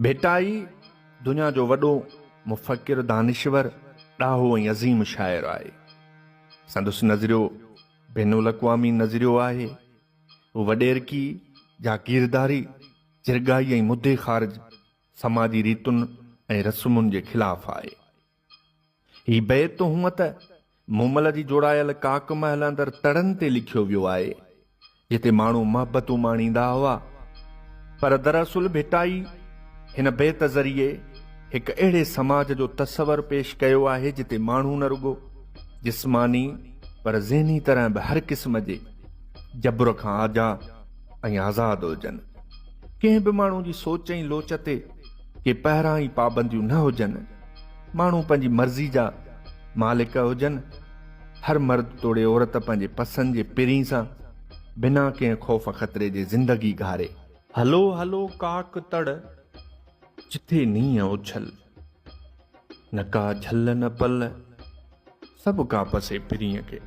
ڀٽائي دنيا جو وڏو مفڪر، دانشور، ڏاهو ۽ عظيم شاعر آهي. سندس نظريو بين الاقوامي نظريو آهي. هو وڏيرڪي، جاگيرداري، جرڳائي ۽ مدي خارج سماجي ريتن ۽ رسمن جي خلاف آهي. هي بيت هونء ته مومل جي جوڙايل ڪاڪ محل اندر تڙن تي لکيو ويو آهي، جتي ماڻهو محبتون ماڻيندا هئا، پر دراصل ڀٽائي هن بيت ذريعي هڪ اهڙي سماج جو تصور پيش ڪيو آهي، جتي ماڻهو نه رڳو جسماني پر ذهني طرح به هر قسم جي جبر کان آجا ۽ آزاد هجن. ڪنهن به ماڻهو جي سوچ ۽ لوچ تي ڪي پهرا ۽ پابنديون نه هجن. ماڻهو پنهنجي مرضي جا مالڪ هجن. هر مرد توڙي عورت پنهنجي پسند جي پرين سان بنا ڪنهن خوف خطري جي زندگي گهاري. هلو هلو ڪاڪ تڙ، جٿي نينهن اڇل. نه ڪا جهل نه پل، سڀ ڪا پسي پرينء کي.